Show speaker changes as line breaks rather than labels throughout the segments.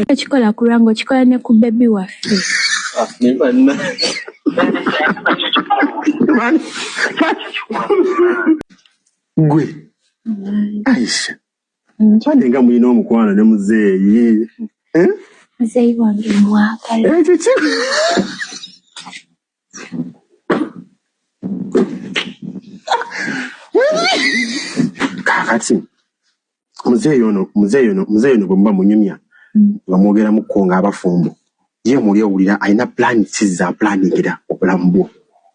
Tokikola ku lwange okikola ne ku bbebi waffe.
Gwe Aisha, bane nga mulina omukwano ne muzeeyi. Eh?
Muzeeyi wange mwagala.
Ekyo ki? Kaakati muzeeyi ono muzeeyi ono muzeeyi ono bwe muba munyumya nga mwogeramuko ng'abafumbo ye muli owulira alina pulaani ki z'apulaaningira obulamu bwo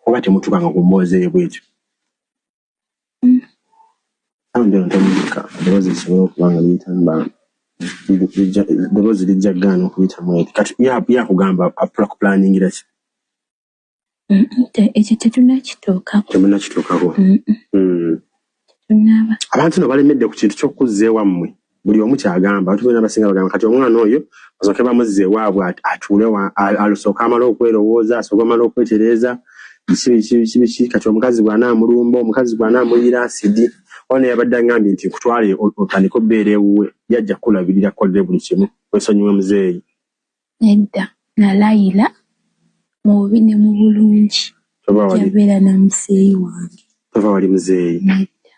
oba temutuukanga ku mboozi eyo bwetyo? Sound eno temulika eddoboozi lisobole okuba nga liyitamu eddoboozi lijja kugaana okuyitamu eri kati ye akugamba akupulaaningira ki?
Ekyo tetunnakituukako.
Temunnakituukako?
Tetunnaba.
Abantu no balemedde ku kintu ky'okuzza ewammwe buli omu ky'agamba abantu bonna abasinga bagamba kati omwana oyo basooke bamuzze ewaabwe atuule asooke amale okwerowooza asooke amale okwetereeza biki biki biki biki kati omukazi bw'anaamulumba omukazi bw'anaamuyiira asidi ono yabadde angambye nti nkutwale otandike obbeera ewuwe yajja kukulabirira kukolere buli kimu weesonyiwe muzeeyi.
Nedda nalayira mu bubi ne mu bulungi nja beera na muzeeyi wange.
Tova wali muzeeyi?
Nedda.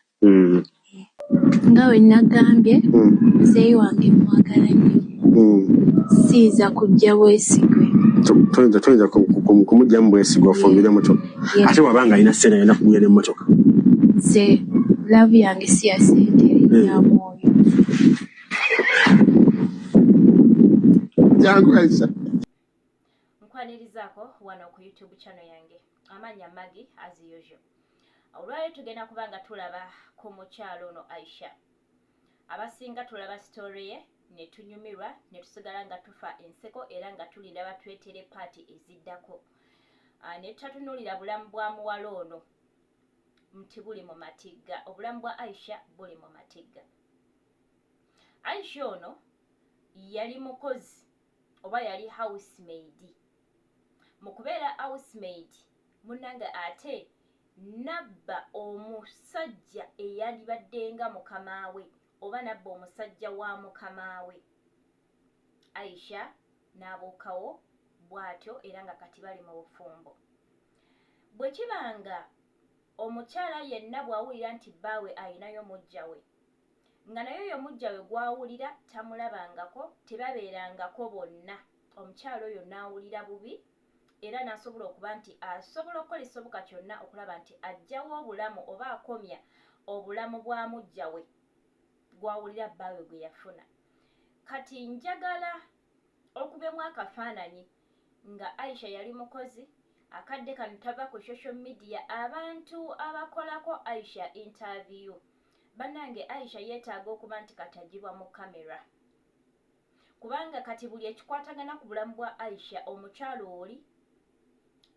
Nga bwe nagambye muzeeyi wange mwagala nnyo. Siyinza kuggya bwesigwe.
Toyinza kumuggyamu bwesigwa ofumbire muto. Ate bw'aba nga alina ssente agenda kugulira n'emmotoka.
Nze laavu yange si ya ssente ya mwoyo.
Jangu Aisha.
Nkwanirizaako wano ku YouTube channel yange amannya Maggie as usual. Olwaleero tugenda kuba nga tulaba ku mukyalo ono Aisha. Abasinga tulaba story ye ne tunyumirwa ne tusigala nga tufa enseko era nga tulinda batwetere paati eziddako. Ne tutatunuulira bulamu bwa muwala ono nti buli mu matigga. Obulamu bwa Aisha buli mu matigga. Aisha ono yali mukozi oba yali housemaid. Mu kubeera housemaid munnange ate nabba omusajja eyandibadde nga mukama we oba nabba omusajja wa mukama we. Aisha n'abuukawo bw'atyo era nga kati bali mu bufumbo. Bwe kiba nga omukyala yenna bw'awulira nti bbaawe alinayo muggya we nga naye oyo muggya we gw'awulira tamulabangako tebabeerangako bonna omukyala oyo n'awulira bubi era n'asobola okuba nti asobola okukola ekisoboka kyonna okulaba nti aggyawo obulamu oba akomya obulamu bwa muggya we gw'awulira bbaawe gwe yafuna. Kati njagala okubemu akafaananyi nga Aisha yali mukozi akadde kano tava ku social media abantu abakolako Aisha interview bannange Aisha yeetaaga okuba nti kati aggyibwa mu kamera kubanga kati buli ekikwatagana ku bulamu bwa Aisha omukyalo oli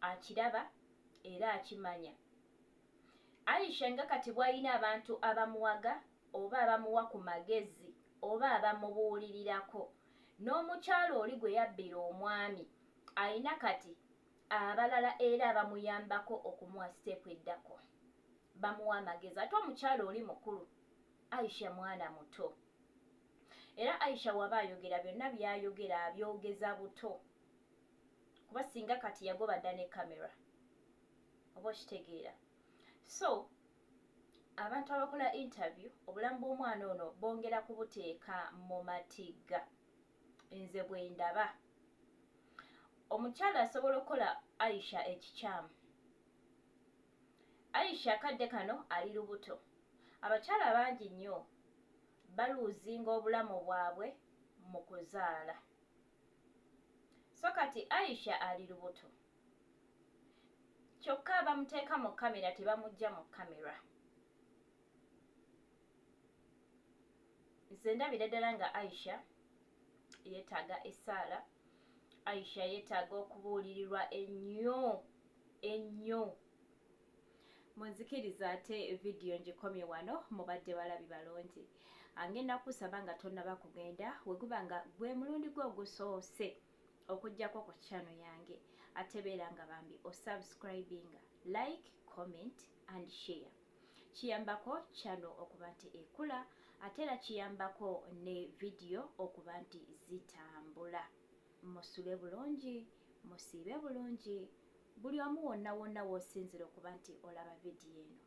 akiraba era akimanya. Aisha nga kati bw'alina abantu abamuwaga oba abamuwa ku magezi oba abamubuulirirako n'omukyalo oli gwe yabbira omwami alina kati abalala era abamuyambako okumuwa siteepu eddako bamuwa amagezi ate omukyalo oli mukulu Aisha mwana muto era Aisha waba ayogera byonna by'ayogera abyogeza buto kuba singa kati yagoba dda ne kamera oba okitegeera. So abantu abakola interview obulamu bw'omwana ono bongera kubuteeka mu matigga. Nze bwe ndaba omukyala asobola okukola Aisha ekikyamu. Aisha akadde kano ali lubuto. Abakyala bangi nnyo baluuzinga obulamu bwabwe mu kuzaala. So kati Aisha ali lubuto kyokka abamuteeka mu kamera tebamuggya mu kamera. Nze ndabira ddala nga Aisha yeetaaga essaala, Aisha yeetaaga okubuulirirwa ennyo ennyo. Munzikirize ate vidiyo ngikomye wano mubadde balabi balungi. Ngenda kusaba nga tonnaba kugenda we guba nga gwe mulundi gwo ogusoose okuggyako ku channel yange ate beera nga bambi osubscribinga, like, comment and share. Kiyambako channel okuba nti ekula Ate era kiyambako ne vidiyo okuba nti zitambula. Musule bulungi, musiibe bulungi, buli omu wonna wonna w'osinzira okuba nti olaba vidiyo eno.